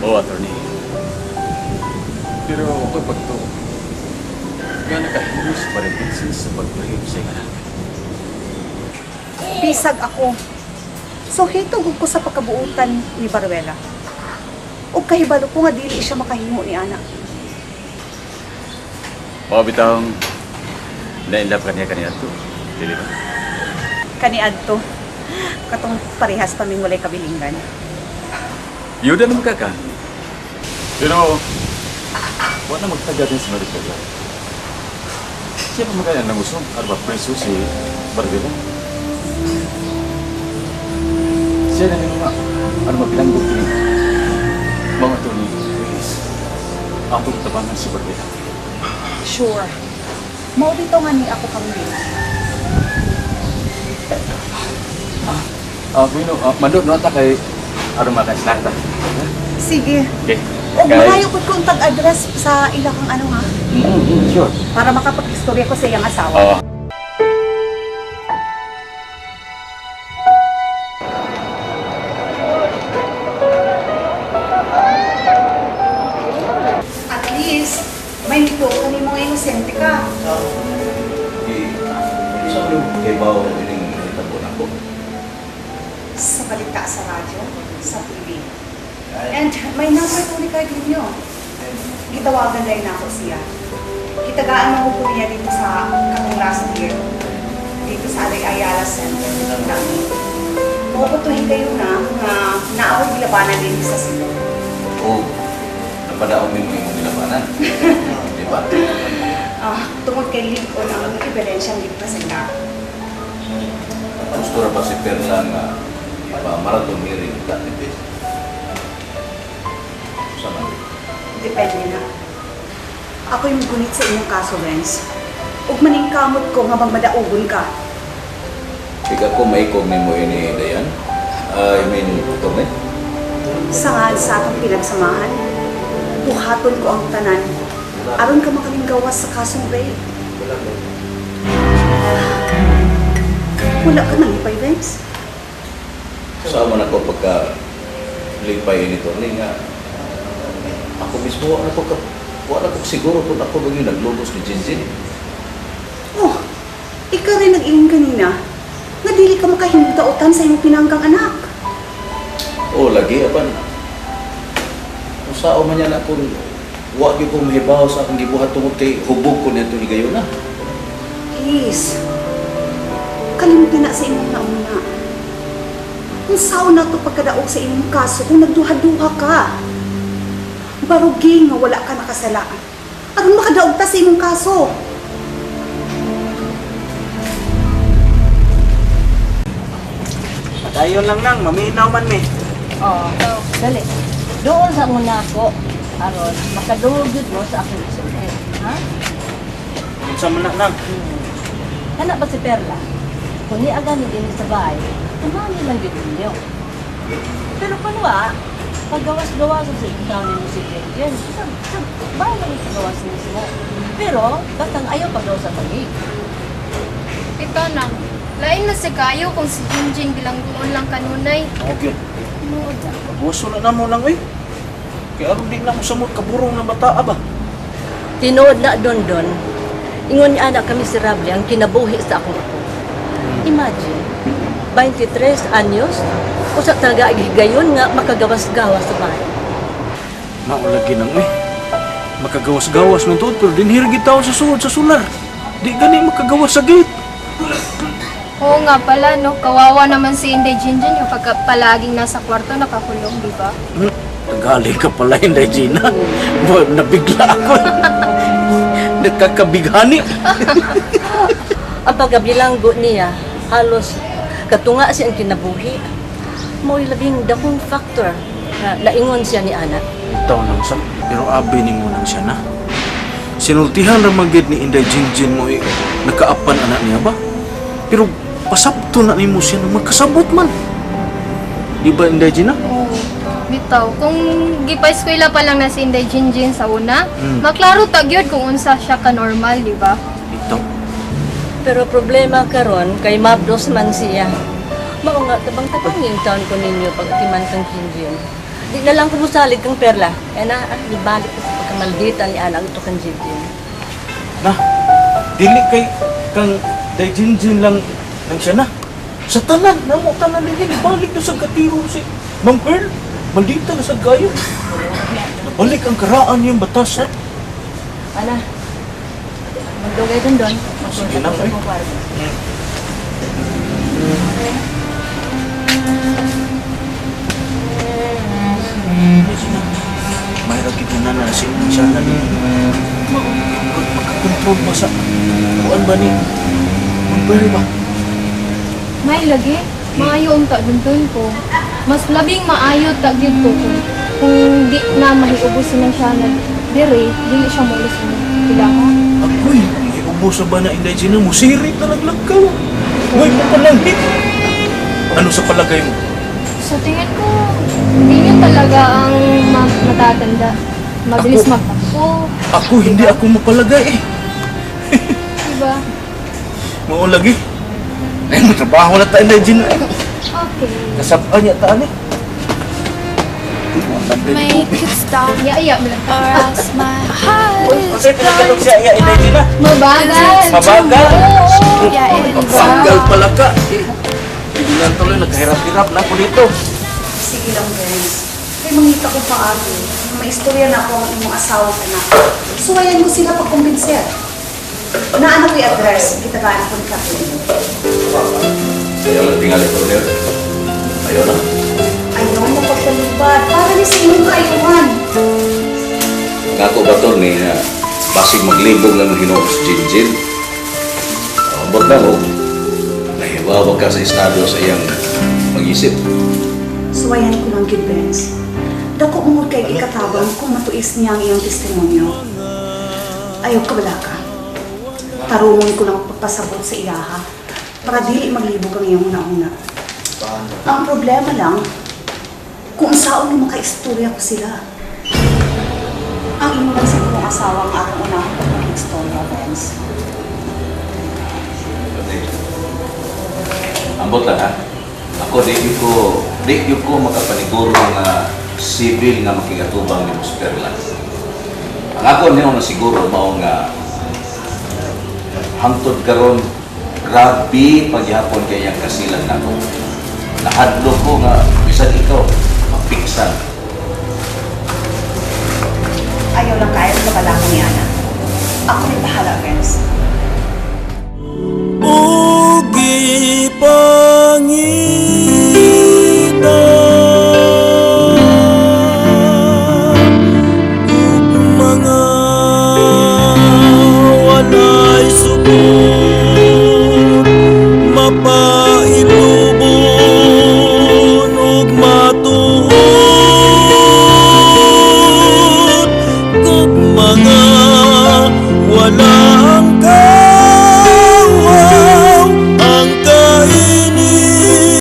Oo, attorney. Pero ako'y pagtuo nga nakahimo si Pare Vincent sa pag-rape sa iyang anak. Bisag ako. So hitog ko sa pagkabuutan ni Baruela. Ug kahibalo ko nga dili siya makahimo ni ana. Mao bitawng na-inlove ka niya kaniadto. Dili ba? Kaniadto. Katong parehas pa ming walay kabilingan. Yuda naman ka ka. Pero, wala na magtaga din si Maricela. Siya pa magkaya ng usong arba preso si Barbela. Siya na nga, ano mabilanggo kini. Mga Tony, please, atong tabangan si Barbela. Sure. Mao bitaw nga ni ako kang din. Bueno, mandot no ata kay aron maka-snack ta. Sige. Okay. Og malayo pud ko ang tag-address sa ila kang ano ha, Sure. para makapag-istorya ko sa iyang asawa. Oo. At least, may nito kani mga inosente ka. Di, sa mo kay bao ining nahitabo nako. Sa balita sa radyo, sa TV. And may number ko ni Cardenio. Gitawagan dahil na ako siya. Kitagaan mo ko niya dito sa katong last year. Dito sa Alay Ayala Center. Nakita mi. Maputuhin kayo na nga naako'y gilabanan din sa Cebu. O napadaog nimo imong gilabanan. Di ba? Tungod kay Lincoln ang ebidensyang gipresentar. Gusto ra ba si Perla nga ipa marathon hearing ta ni Bes? Sa man. Depende na. Ako'y mugunit sa inyong kaso, Renz. Ug maningkamot ko nga bang madaugon ka. Ika ko maikog nimo ini Dayan. I mean, attorney. Sangad sa atong pinagsamahan, buhaton ko ang tanan. Aron ka makalinggawas sa kasong rape. Wala ka nalipay, Renz. Sa man ako pagka lipay ni attorney nga ako mismo wala ko ka wala ko siguro kung ako ba yung naglubos ni Jinjin. Oh, ikaw rin nag-ingon kanina nga dili ka makahimutautan sa imong pinanggang anak. Oh, lagi apan. Kung sao man yan ako, wa gyud ko mahibaw sa akong gibuhat tungod kay hubog ko nito higayon na. Please, kalimutin na sa imong nauna. Kung sao na to pagkadaog sa imong kaso kung nagduha-duha ka. Barugi nga wala ka nakasala. Aron makadaog ta sa imong kaso. Padayon lang nang, maminaw man mi. Oo, dali. Doon sa muna ako, aron makadungog gyud mo sa akong isulti. Ha? Unsa man na nang? Kana ba si Perla? Kung niaga ni din sa bahay, tumani lang gyud ninyo. Pero kunwa, paggawas-gawas sa ikaw nimo si Jenjen, sa bahay lang sa gawas mismo. Pero, batang ayaw paggawas sa tangig. Ito nang, lain na sa kayo kung si Jinjin bilangguon lang kanunay. Okay. Tinuod na. Gusto na namo lang oy. Kay aron di na mo samot kaburong ng bata ba. Tinuod na don don, ingon niya anak kami si Rable ang kinabuhi sa akong apo. Imagine, 23 anyos, usa taga higayon nga makagawas-gawas sa bahay. Mao lagi nang oy. Makagawas-gawas man tuod pero dinhir gid taon sa sulod sa solar. Di gani makagawas sa gate. Oo nga pala, no? Kawawa naman si Inday Jinjin yung pagka palaging nasa kwarto nakakulong, di ba? Tagali ka pala, Inday Gina. Boy, nabigla ako. Nagkakabighani. Ang pagkabilanggo niya, halos katunga siya ang kinabuhi. Mo'y labing dakong factor na laingon siya ni Ana. Itaw nang sa, pero abi ni mo nang siya na. Sinultihan ra man gid ni Inday Jinjin mo eh, nakaapan anak niya ba? Pero pasabto na nimo siya na magkasabot man. Di ba, Inday Gina? Oo. Bitaw, kung gipa-eskwela pa lang na si Inday Jinjin sa una, maklaro ta gyud kung unsa siya ka normal, di ba? Itaw. Pero problema karon kay mabdos man siya. Mao nga tabang-tabang yung taon ko ninyo pag atiman kang Jinjin. Di na lang ko musalig kang Perla. Kaya na, ibalik ko sa pagkamaldita ni Ana ito kang Jinjin. Na, dili kay kang Day Jinjin lang nang siya na. Sa tanan, namo tanan ninyo, balik na sa katiro si Ma'am Pearl. Maldita na sa gayo. Nabalik ang karaan niyang batas. Ha? Ana, magdugay dun doon. Sige na, oy. Mayroon kita na na si siya na ni makakontrol ba sa kuan ba ni Ma'am Pearl ba? May lagi, maayo unta dun ko. Mas labing maayo ta gyud ko kung di na mahiubos silang siya na dire, dili siya muulos sa ilaha. Agoy, may ubos sa ba na Inday Gina? Musirit na naglagkaw. Huwag mo palanghit. Ano sa palagay mo? Sa tingin ko, hindi yun talaga ang matatanda. Mabilis Ako? magtakbo, Ako, hindi ako mapalagay eh. diba? Mao lagi. Ay, matrabaho na tayo, Inday Gina. Okay. Kasabaan niya taan eh. Make it stop Iya-iya mo lang. or else my heart is Kasi pinagalog siya, iya, Inday Gina. Mabagal! Mabagal. Oo! Yeah, it is. Mabagal pala ka. Eh, hindi lang tuloy, nagkahirap-hirap na ako dito. Sige lang, guys. Kay mangita ko paagi. May istorya na ako ang imong asawa ka na. Suwayan mo sila pagkumbinser. Naano ko i-address, gitagaan ko ni Kathleen. Ayaw lang tingali ko niyo. Ayaw na. Ayaw mo pagpalubad. Para ni sa imong kaayuhan. Ang ako ba to ni na basig maglibog lang ng Ginoo sa Jinjin. Abot na ko. Nahiwawag ka sa estado sa iyang mag-isip. Suwayan ko lang gid, Benz. Dako mo kay ikatabang kung matuis niya ang iyang testimonyo. Ayaw ka wala ka. Tarungon ko lang pagpasabot sa iyaha para dili maglibog ang iyang una-una. Ang problema lang, kung saan mo makaistorya ko sila. Ang imo lang sa kong asawa ang akong unahon pagpag-istorya, Benz. Ambot lang ha. Ako di ko makapaniguro nga civil nga makigatubang ni Miss Perla. Ang ako niyo na siguro mao nga hangtod karon grabe pagyapon kay iyang kasilan nako. Nahadlok ko nga bisan ikaw mapiksan.